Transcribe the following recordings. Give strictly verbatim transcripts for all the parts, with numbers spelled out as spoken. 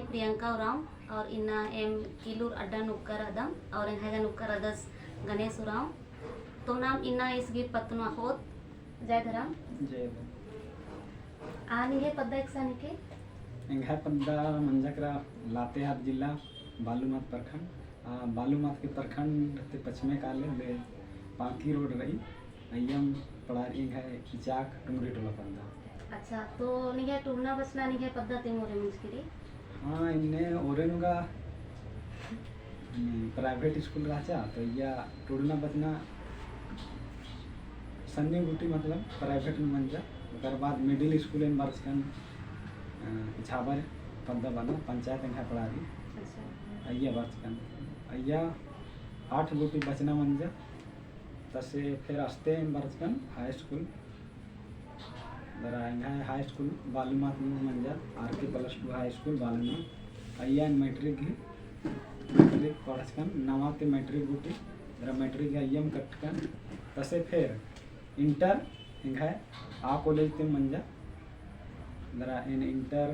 प्रियंका उराँव और इन्ना एम किलूर अड्डा नू उक्का रअदम और एंग्है गने उक्का रअदस गणेश उराँव। तो नाम इन्ना ईस गही पत्त नू अख़ोत। जय धरम। जय धरम। आ निंग्है पद्दा एकसन हिके? एंग्है पद्दा मंजा केरा लातेहार जिला बालूमाथ प्रखंड। आ, बालूमाथ के प्रखंड ते पच्छिमे काले ले पांकी रोड रई। अइय्यम पड़ारी एंग्है इचाक टुंगरी टोला पद्दा। अच्छा, तो निंग्है टूड़ना बचना निंग्है पद्दा तिम ओरे मंजकी रई? हाँ, इन्ने ओरे नू गा, हम्म, private school रहचा, तो इय्या टूड़ना बचना सन्नी गूटी मतलब private नू मंजा। ओकर बाद middle school एन बरचकन, अ, झाबर पद्दा बना, पंचायत एंग्है पड़ारी। अच्छा। अइय्या बरचकन। अइय्या आठ गूटी बचना मंजा। तसे फेर अस्ते एन बरचकन high school। दरा एंग्है high school बालूमाथ नू मंजा, आर के plus two high school बालूमाथ। अइय्या एन matric गही, matric पढ़चकन, नवा ते matric गूटी, दरा matric गही अइय्यम कटकन। तसे फेर inter एंग्है आ college ते मंजा। दरा एन inter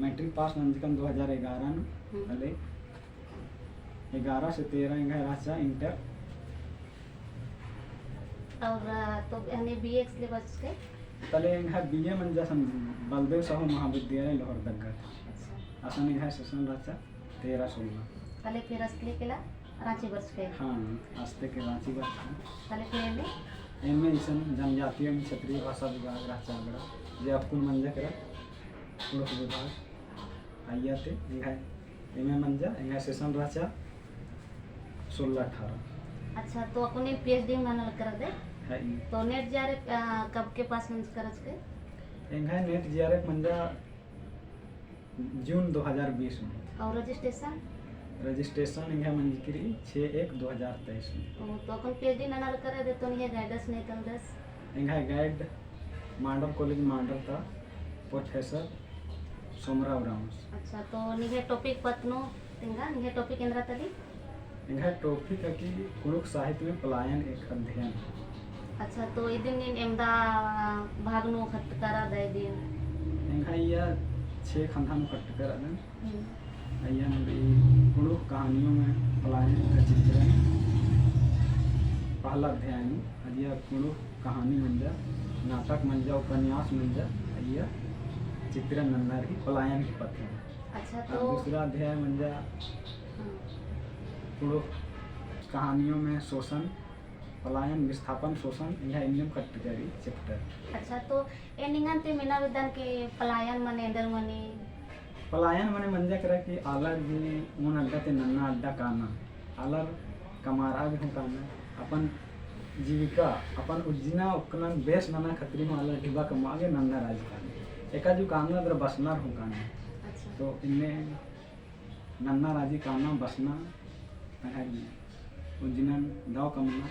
matric pass नंजकन दो हजार एगारह नू, हम्म। हले एगारह से तेरह एंग्है रहचा inter। और, अ, तो हने B A एकसन ले बचके? तले एंग्है B A मंजा सन बलदेव साहू महाविद्यालय लोहरदगा। अच्छा। असन एंग्है session रहचा तेरह सोलह। तले फिर अस्ते केला राँची बरचके? हाँ, अस्ते के राँची बरचके। तले फिर एम ए? एम ए इसन जनजातीय एवं क्षेत्रीय भाषा विभाग रहचा अगड़ा, जे अक्कुन मंजा केरा कुँड़ुख़ विभाग। अइय्या ते एंग्है एम ए मंजा, एंग्है session रहचा सोलह अठारह। अच्छा, तो अक्कुन PhD नना लगदय? हाँ। तो NET J R F, अ, कब के pass मंजकर रहचकय? एंग्है NET J R F मंजा जून दो हजार बीस में। और registration? Registration एंग्है मंजकी रई छः एक दो हजार तेईस में। ओ, तो अक्कुन PhD नना लगदय तो निंग्है guidance ने तलदस? एंग्है guide मांडर college मांडर ता professor सोमरा उराँवस। अच्छा, तो निंग्है topic पत्त नू तेंगा, निंग्है topic एन्दरा तली? एंग्है topic है कि कुँड़ुख़ साहित्य में पलायन एक अध्ययन। अच्छा, तो इदिन नीन एवंदा भाग नू खट्टका रअदय इदिन? एंग्है इय्या छे खंधा नू खट्टका रअदन। हम्म। अइय्या नू रई कुँड़ुख़ कहानियों में पलायन का चित्रण। पहला अध्याय नू अदिया कुँड़ुख़ कहानी मंजा, नाटक मंजा, उपन्यास मंजा, अइय्या चित्रण नन्ना रई पलायन की पत्त नू। अच्छा, और तो दूसरा अध्याय मंजा, हाँ। कुँड़ुख़ कहानियों में शोषण, पलायन, विस्थापन, शोषण, एंग्है इन्नेम खट्टका रई chapter। अच्छा, तो एन निंगन ती मेना बेद्दन के पलायन मने एन्देर मनी? पलायन मने मंजा केरा कि आलर भी ओन अड्डा ती नन्ना अड्डा काना, आलर कमअर आगे हूँ काना, अपन जीविका, अपन उज्जना ओक्कनन बेस नना खतरी हूँ आलर ढिबा कमआ गे नन्ना राजी काना। एका जो काना दरा बसनर हूँ काना। अच्छा। तो इन्ने नन्ना राजी काना, बसना, तंग्है उज्जनन दव कमना,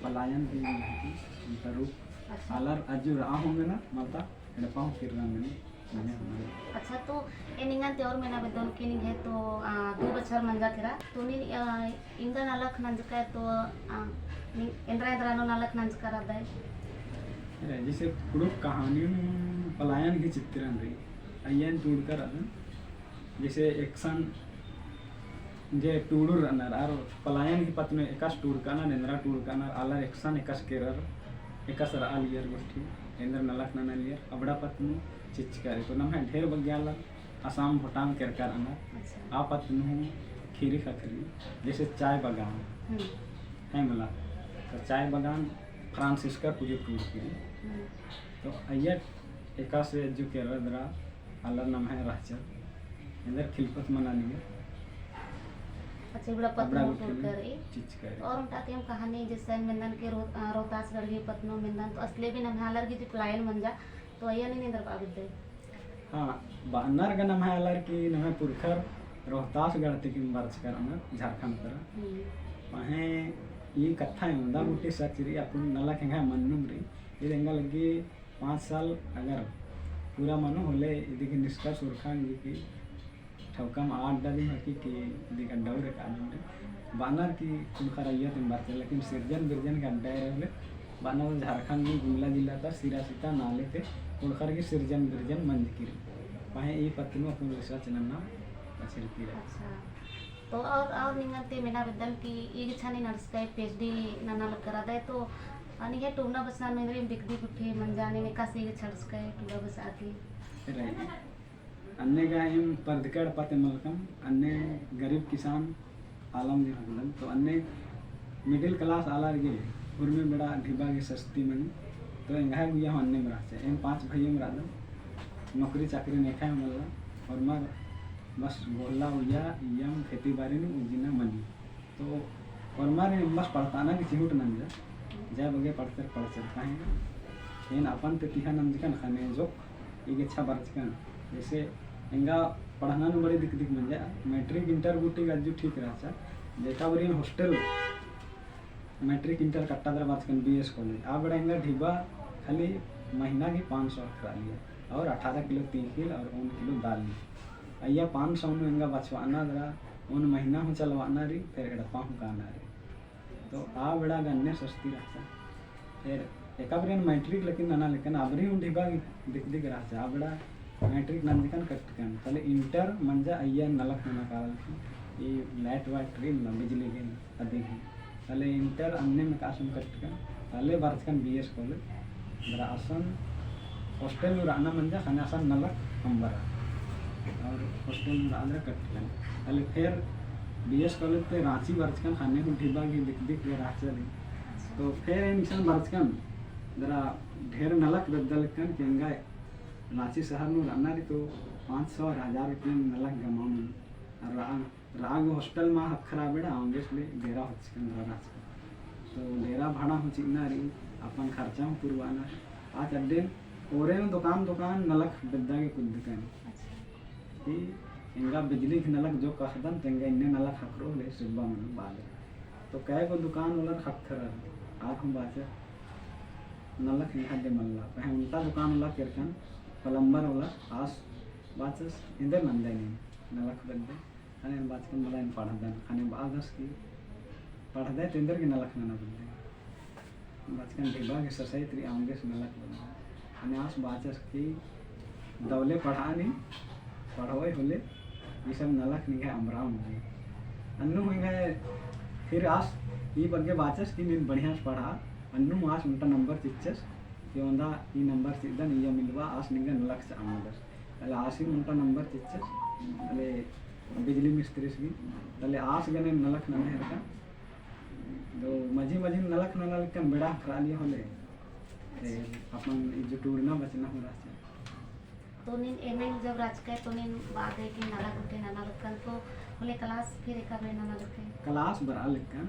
पलायन भी नहीं, उनका रूप। अच्छा। आलर अज्जु रआ हूँ मेना, मलता एड़पा हूँ किर्रा मेना, मने हमारे। अच्छा, तो एन निंगन ती और मेना बेद्दन कि निंग्है तो, आ, दू बछर मंजा केरा, तो नीन, आ, इवंदा नलख नंजकय तो, आ, नीन एन्दरा एन्दरा नू नलख नंजका रअदय? अरे, जैसे कुँड़ुख़ कहानी नू पलायन गही चित्रण रई, अइय्यन टूड़का रअदन, जैसे एकसन जे टूड़ुर रअनर, आर पलायन गही पत्त नू एकासे टूड़कानर, एन्दरा टूड़कानर, आलर एकसन एकासे केरर, एकासे रआ लियर गोष्ठी, एन्दरा नलख नना लियर, अबड़ा पत्त नू चिच्चका रई। तो नम्है ढेर बग्गे आलर आसाम, भूटान केरका रअनर। अच्छा। आ पत्त नू ख़ीरी ख़क्खरी, जैसे चाय बगान, हम्म। है मला, तो चाय बगान फ्रांसिस्का कुजो टूड़की रई। हम्म। तो अइय्या एकासे अज्जु केरर दरा आलर नम्है रहचा, एन्देर खिलफत मना लियर। अच्छा, इबड़ा पत्त अबड़ा नू गुट्ठी टूड़का रई। चिच्चका रई। और ओन्टा ती एम कहानी जैसे मेन्दन के रो-, अ, रोहतासगढ़ गही पत्त नू मेन्दन, तो असले भी नम्है आलर गही जे पलायन मंजा, तो अइय्या नीन एन्दरा बआ बेद्दय? हाँ, बअनर गा नम्है आलर कि नम्है पुरखर रोहतासगढ़ ती किम बरचका रअनर झारखंड तरा। हम्म। पहें ई कत्था एवंदा गूटी सच रई, अक्कुन नलख एंग्है मन्नुम रई। ईद एंगा लग्गी पाँच साल अगर पूरा मनो होले इदी गही निष्कर्ष उरखा गे कि ठौकम आ अड्डा दिम हकी कि इदी गही अड्डा उरे का दिम रई। बअनर कि कुँड़ुख़र अइय्या तिम बरचर, लेकिन सिरजन बिरजन गही अड्डा एरा होले बअनर झारखंड गही गुमला जिला ता सिरासिता नाले ती कुँड़ुख़र गही सिरजन बिरजन मंजकी रई। पहें ई पत्त नू अक्कुन research नन्ना पछिरकी रई। अच्छा। तो और, और निंगन ती मेना बेद्दन कि ई गेच्छा नीन अंड़सकय, PhD नना लग्गरदय, तो निंग्है टूड़ना बचना नू एन्दरिम दिक्कत गुट्ठी मंजा, नीन एकासे ई गेच्छा अंड़सकय टूड़ा बचआ की? रई। अन्ने गा एम परदकड़ पत्त मलकम, अन्ने गरीब किसान आलम गे हगदन, तो अन्ने middle class आलर गे उर्मी बेड़ा ढिबा गे सस्ती मनी, तो एंग्है गुइया हूँ अन्नेम रहचा। एम पाँच भइयम रअदम, नौकरी चाकरी नेखय हूँ मल्ला, ओर्मर बस गोहला उइया, इय्यम खेती बारी नू उज्जना मनी। तो ओर्मर एम बस पढ़ताना गे चिहुट नंजा, जय बग्गे पढ़चर पढ़चर पहें। एन अपन ती तिहा नंजकन ख़ने जोक ई गेच्छा बरचकन। जैसे एंगा पढ़ना नू बड़ी दिक्कत मंजा, matric inter गुट्ठी गा अज्जु ठीक रहचा, जेका बारी एन hostel matric inter कट्टा दरा बरचकन B S college। आ बेड़ा एंगा ढिबा खाली महीना गे पाँच सौ अख़रआ लिया और अठारह किलो तीखिल और ओन किलो दाल। अइय्या पाँच सौ नू एंगा बछाबअना दरा, ओन महीना हूँ चलाबअना रई, फिर एड़पा हूँ काना रई। तो आ बेड़ा गा अन्ने सस्ती रहचा। फिर एका बारी एन matric लेकिन नना लेकन आ बारी हूँ ढिबा गे दिक्कत रहचा। आ बेड़ा matric नंजकन कट्टकन। तले inter मंजा अइय्या नलख नना कालकन। ई light वाइट रई ना, बिजली गे अदी गे। तले inter अन्नेम एकासे हूँ कट्टकन। तले बरचकन B S college। दरा असन hostel नू रअना मंजा, ख़ने असन नलख अम्बरा। और hostel नू रअदरा कट्टकन। तले फिर B S college ती राँची बरचकन, ख़ने हूँ ढिबा गे दिक्कत गे रहचा ली। तो फिर एन इसन बरचकन, दरा ढेर नलख बेद्दा लेकन कि एंगा राँची शहर नू रअना रई तो पाँच सौ और हजार रुपया नलख गमाम। और रआ रआ गे hostel मा ख़क्खरा बेड़ा, औंगेस ले डेरा होचकन दरा रहचकन। तो डेरा भाड़ा हूँ चिअना रई, अपन खर्चा हूँ पुरवाना रई। आस अड्डेन ओरे नू दुकान दुकान नलख बेद्दा गे कुद्दकन। अच्छा। कि एंगा बिजली गे नलख जो कख़दन, तेंगा इन्ने नलख ख़क्खरो ले सिब्बा मनो बादे। तो कै गो दुकान ओलर ख़क्खरा, आर हूँ बाचर नलख एंगा दे मल्ला। पहें ओन्टा दुकान ओला केरकन, plumber ओला, आस बाचस एन्देर नंदय नीन नलख बेद्दय। ख़ने बाचकन मला एन पढ़दन, ख़ने बअदस कि पढ़दय तो एन्देर गे नलख नना बेद्दय। बाचकन ढिबा गे ससइत रई औंगेस नलख बेद्दय। ख़ने आस बाचस कि दवले पढ़आ नीन, पढ़ओय होले, ई सब नलख निंग्है अम्बरा ओंगी। अन्नु हूँ एंग्है फिर आस ई बग्गे बाचस कि नीन बढ़िया से पढ़आ, अन्नु हूँ आस ओन्टा number चिच्चस, कि ओन्दा ई number चिअदन, इय्या मिलबआ, आस निंगा नलख चिआ ओंगदस। तले आसिम ओन्टा number चिच्चस, तले बिजली मिस्त्रीस गे, तले आस गने नलख नना हेलरकन। तो मझी मझी नलख नना लेकन बेड़ा ख़क्खरा लिया होले। ते अपन ई जो टूड़ना बचना हूँ रहचा। तो नीन एम ए जब रहचकय तो नीन बअदय कि नलख गुट्ठी नना लेकन, तो होले class फिर एका बेड़ा नना लेकय? Class बरआ लेकन,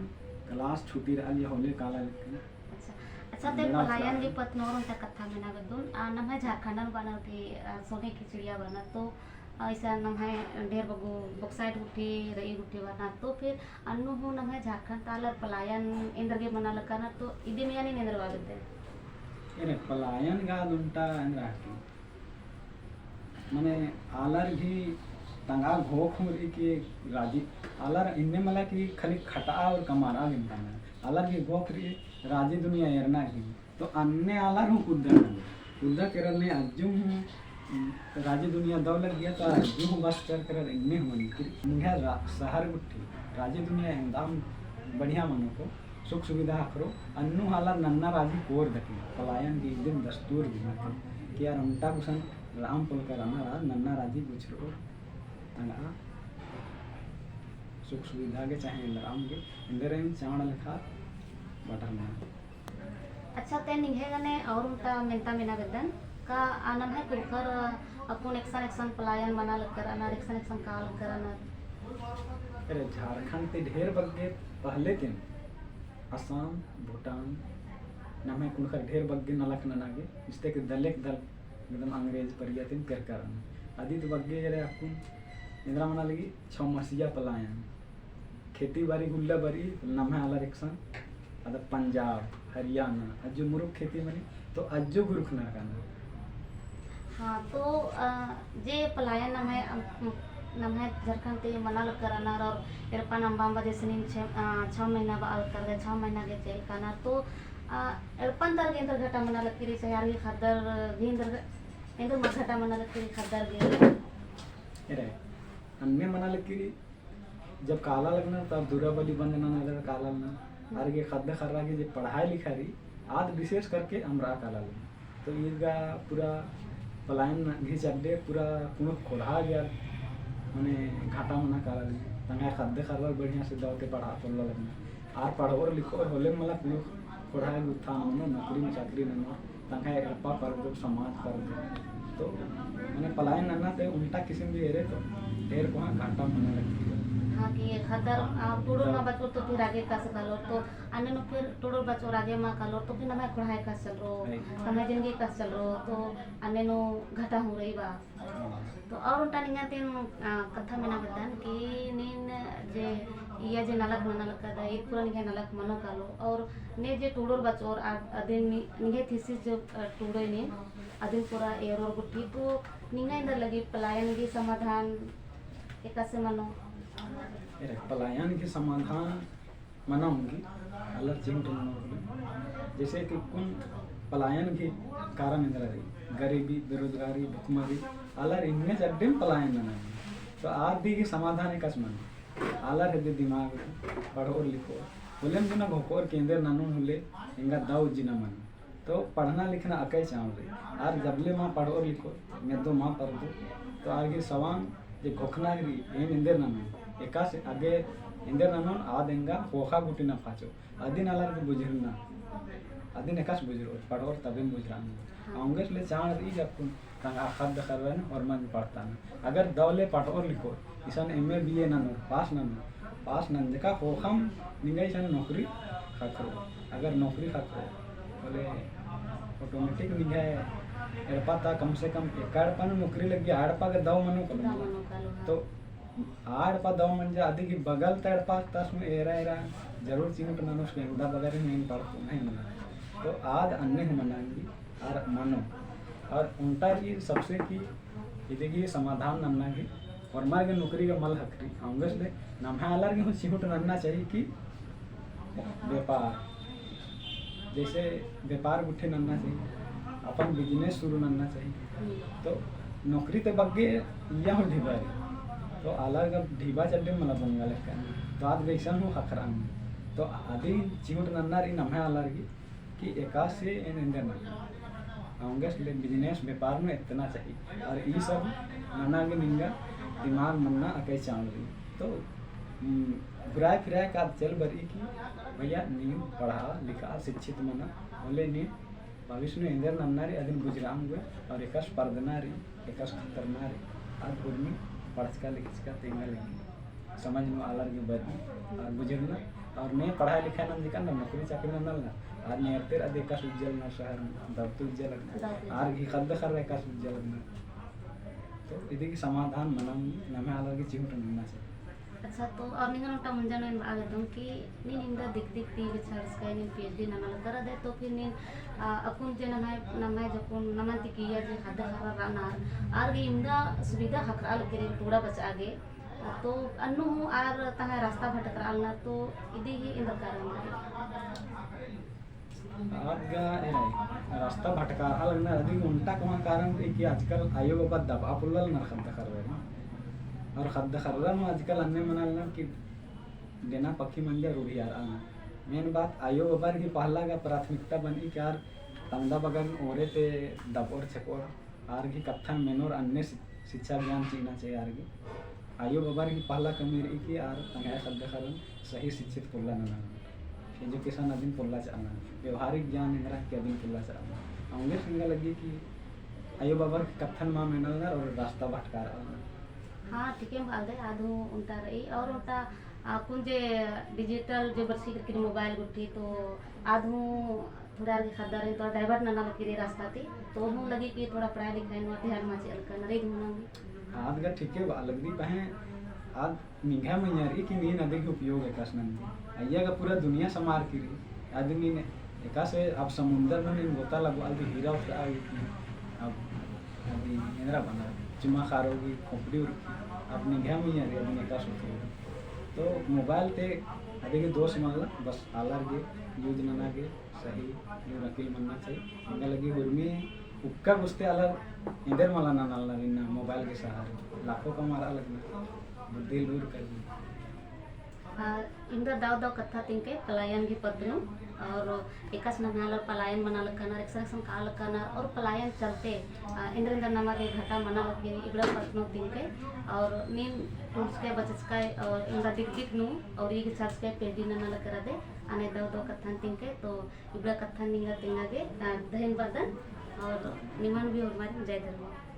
class छुट्टी रआ लिया होले काला लेकन। अच्छा, अच्छा, ते बेड़ा पलायन गे पत्त नू ओन्टा कत्था मेना बेद्दन, आ, नम्है झारखंडन बअनर कि, आ, सोने की चिड़िया बअनर, तो, आ, ऐसा नम्है ढेर बग्गे bauxite गुट्ठी, रई गुट्ठी बअनर, तो फिर अन्नु हूँ नम्है झारखंड ता आलर पलायन एन्देर गे मना लक्कनर, तो इदिम यानी एन्देर बआ बेद्दय? अरे, पलायन गा ओन्टा एन्देर हकी। मने आलर भी तंगआ घोख हूँ रई कि राजी, आलर इन्ने मला कि खाली खटआ और कमारआ बिनता ना। आलर भी घोख रई राजी दुनिया एरना की। तो अन्ने आलर हूँ कुद्दा केरर, कुद्दा केरर ने अज्जुम हूँ राजी दुनिया दव लग्गिया तो अज्जुम हूँ बस कर केरर इन्ने हूँ मनी कि निंग्है रा-, शहर गुट्ठी राजी दुनिया एवंदम बढ़िया मनो को सुख सुविधा ख़क्खरो, अन्नु आलर नन्ना राजी कोर दकी, पलायन की इदिन दस्तूर दिना की, कि यार ओन्टा गुसन राम पोलकर अनारा नन्ना राजी गुछरो, तंगआ सुख सुविधा गे चाहे राम गे, एन्देर एम चाड़ लेखा बटर ना। अच्छा, ते निंग्है गने और ओन्टा मेन्ता मेना बेद्दन, का आ नम्है कुँड़ुख़र अक्कुन एकसन एकसन पलायन मना लक्करनर, एकसन एकसन काला लक्करनर? अरे, झारखंड ती ढेर बग्गे पहले तिम असम, भूटान, नम्है कुँड़ुख़र ढेर बग्गे नलख नना गे, इस्ते के दलेक दल एकदम अंग्रेज परिया तिम केरकर रअनर। अदित बग्गे एरे अक्कुन एन्दरा मना लगी छौ मसिया पलायन। खेती बारी गुल्ला बारी, नम्है आलर एकसन, अद पंजाब, हरियाणा, अज्जो मुरुख खेती मनी, तो अज्जो गुरुख नरका ना। हाँ, तो, अ, जे पलायन नम्है, अम, नम्है झारखंड ती मना लक्करनर और एड़पन अम्बा अम्बा जैसे नीम छः, अ, छः महीना बआ लक्करदय, छः महीना गे चइल कानर, तो, अ, एड़पन दर गे एन्देर घाटा मना लक्की रई, चाहे आर गे ख़द्दर गे एन्देर घ-, एन्दर मा घाटा मना लगी ख़द्दर गे? एरे, अन्ने मना लगी, जब काला लगनर तब दूरा बली बंद ननर काला लगनर। आर गे ख़द्द ख़र्रा गे जे पढ़ाई लिखाई रई, आद विशेष करके अमरा काला लगनर। तो ईद गा पूरा पलायन घी चड्डे पूरा कुँड़ुख़ ख़ोंड़हा गे आर मने घाटा मना काला लगनर। तंग्है ख़द्द ख़र्रा बढ़िया से दव ती पढ़ा पोल्ला लगनर। आर पढ़ओर लिखओर होले मला कुँड़ुख़ ख़ोंड़हा गे उत्थान मनो, नौकरी में चाकरी ननो, तंग्है एड़पा परदो, समाज परदो। तो मने पलायन नन्ना ती उल्टा किसिम गे एरे तो ढेर कोहाँ घाटा मना लगी। हाँ, कि ख़द्दर, आ, टुड़ुर मा बचोर तो फिर आगे एकासे कालोर तो अन्ने नू फिर टुड़ुर बचोर आगे मा कालोर तो फिर नम्है ख़ोंड़हा एकासे चलरो, नम्है जिनगी एकासे चलरो, तो अन्ने नू घाटा हूँ रई बा। तो और ओन्टा निंगा तिम, आ, कत्था मेना बेद्दन कि नीन जे इया जे नलख मना लगदय, ईद पूरा निंग्है नलख मनो कालो, और ने जे टुड़ुर बचोर आ-, अदिन नि-, निंग्है thesis जो, आ, टुड़े नीन, अदिन पूरा एरोर गुट्ठी, तो निंगा एन्दर लगी पलायन गही समाधान एकासे मनो? एरे, पलायन गही समाधान मना ओंगी, आलर चिहुट ननोर होले। जैसे कि कुन पलायन गही कारण एन्दरा रई, गरीबी, बेरोजगारी, भुखमरी, आलर इन्ने चड्डेम पलायन नना। तो आर दिम गही समाधान एकासे मनो। आलर हेद्दे दिमाग पढ़ओर लिखओर। होलेम जुना घोखओर कि एन्देर ननोन होले, एंगा दव उज्जी ना मनो। तो पढ़ना लिखना अकय चाँड़ रई। आर जबले मा पढ़ओर लिखओर, मेद्दो मा परदो। तो आर गही सवांग जे घोखना रई, एन एन्देर ननोन। एकासे आगे एन्देर ननोन, आद एंगा ख़ोख़ा गूटी ना पाचो। अदिन आलर गे बुझुरना। अदिन एकासे बुझुरओर, पढ़ओर तबेम बुझुरना। हाँ। औंगेस ले चाँड़ रई जब कुन तंग्है ख़द्द ख़र्रन होरमन पढ़तअना। अगर दव ले पढ़ओर लिखओर, इसन M A B A ननोर, पास ननोर, पास नंजका ख़ोख़म निंगा इसन नौकरी ख़क्खरो। अगर नौकरी ख़क्खरो, होले automatic निंग्है एड़पा ता कम से कम एका एड़पा नू नौकरी लग्गी, आ एड़पा गे दव मनो कालो। दव मनो कालो, हाँ। तो आ एड़पा दव मंजा अदी गही बगल ता एड़पा तस नू एरा एरा जरूर चिहुट ननोस कि एवंदा बगर ही एन पढ़तओन, नहीं मनो। तो आद अन्ने हूँ मना ओंगी। आर मनो। और ओन्टा रई सबसे कि इदी गही समाधान नन्ना गे, होरमर गे नौकरी गे मल ख़क्खरी, औंगेस ले नम्है आलर गे हूँ चिहुट नन्ना चाही कि व्यापार, जैसे व्यापार गुट्ठी नन्ना चाही, अपन business शुरू नन्ना चाही। तो नौकरी ती बग्गे इया हूँ ढिबा रई, तो आलर गे ढिबा चड्डे मला बंगा लेखा, तो आद वैसन हूँ ख़क्खरआ। तो अदी चिहुट नन्ना रई नम्है आलर गे, कि एकासे एन एन्देर ननोन। औंगेस ले business व्यापार नू एतना चाही। और ई सब नना गे निंगा दिमाग मन्ना अकय चाँड़ रई। तो, हम्म, घुराय फिराय का चल बरई कि भैया नीम पढ़ा लिखा शिक्षित मना, होले नीम भविष्य नू एन्देर नन्ना रई अदिन बुझुरआ ओंगोय और एकासे परदना रई, एकासे ख़क्खरना रई। आद उर्मी पढ़चका लिखचका तेंगा लगी। समझ नू आलर गे बरई और बुझुरना, और ने पढ़ाई लिखाई नंजका ना, नौकरी चाकरी नन्ना ना, आर ने एरतेर अदी एकासे उज्जा लगनर शहर नू, दव ती उज्जा लगनर, दव ती। आर गही ख़द्द ख़र्रा एकासे उज्जा लगनर। तो इदी गही समाधान मना ओंगी, नम्है आलर गे चिहुट नन्ना चाही। अच्छा, तो और निंगन ओन्टा मुंजा नू एन बआ बेद्दोन कि नीन इवंदा दिक दिक ती विचार से नीन PhD नना लगदय, तो फिर नीन, आ, अक्कुन जे नम्है, नम्है जक्कुन नमन ती किइय्या जे ख़द्द ख़र्रा रअनर, आर गे इवंदा सुविधा ख़क्खरआ लगी रई टुड़ा बचआ गे, तो अन्नु हूँ आर तंग्है रास्ता भटकरआ लगनर, तो इदी ही एन्देर कारण रई? आद गा, ए, रास्ता भटकरआ लगनर, अदी ओन्टा कोहाँ कारण रई कि आजकल आयो बाबा दबआ पोल्ला लगनर ख़द्द ख़र्रा नू। और ख़द्द ख़र्रा नू आजकल अन्ने मना लगनर कि डेना पक्खी मंजा रूढ़ियारआ लगनर। Main बात आयो बाबर गही पहला गा प्राथमिकता बनी कि आर तंगदा बगर ओरे ती दबओर छेकओर आर गही कत्थन मेनोर अन्ने शि-, शिक्षा ज्ञान चिअना चाही आर गही। आयो बाबर गही पहला कमी रई कि आर तंग्है ख़द्द ख़र्रन सही शिक्षित पोल्ला नना। Education अदिन पोल्ला चाहना। व्यवहारिक ज्ञान एन्दरा हिके अदिन पोल्ला चाहना। औंगे एंगा लग्गी कि आयो बाबर गही कत्थन मा मेनलनर और रास्ता भटकारआ लगनर। हाँ, ठीके बआलदय, आद हूँ ओन्टा रई। और ओन्टा, आ, कुन जे digital जे बरसी करके mobile गुट्ठी तो आद हूँ थोड़ा आर गही ख़द्दर रई, थोड़ा divert नना लगी रई रास्ता ती, तो हूँ लगी कि थोड़ा पढ़ाई लिखाई नू ध्यान मा चिआ लगनर, रई धुना भी। आद गा ठीके बआ लगदी, पहें आद निंग्है मइय्याँ रई कि नीन अदी गही उपयोग एकासे नंदी। अइय्या गा पूरा दुनिया समार की रई। अदी नीन एकासे अब समुंदर नू नीन गोता लगवालदी, हीरा उठरआ लगी, अब अदी एन्दरा बना, चुमा खारो गही खोपड़ी उरखी, अब निंग्है मइय्याँ रई, अदिन एकासे उठरओ। तो mobile ती अदी गही दोष मल्ला, बस आलर गे use नना गे सही नू अकिल मन्ना चाही। एंगा लग्गी उर्मी उक्का गुस्ते आलर एन्देर मला ननालनर इन्ना mobile के सहारे। लाखों कमारआ लगनर। बुद्धि लूर कर। आ, इन्दा दव दव कत्था तिंके पलायन गही पत्त नू, और एकासे नम्है आलर पलायन मना लक्कनर, एकसन एकसन काला लक्कनर, और पलायन चलते, आ, एन्देर एन्देर नमा गे घाटा मना लग्गी, इबड़ा पत्त नू तिंके, और नीम टूड़चकय बचचकय, और इन्दा दिक दिक नू, और ई गे चलचकय पेड़ी नना लग्गी रअदय, अन्ने दव दव कत्थन तिंके, तो इबड़ा कत्थन निंगा तेंगा गे, आ, धइन बअदन, और निमन भी होरमारिन जय धर्म।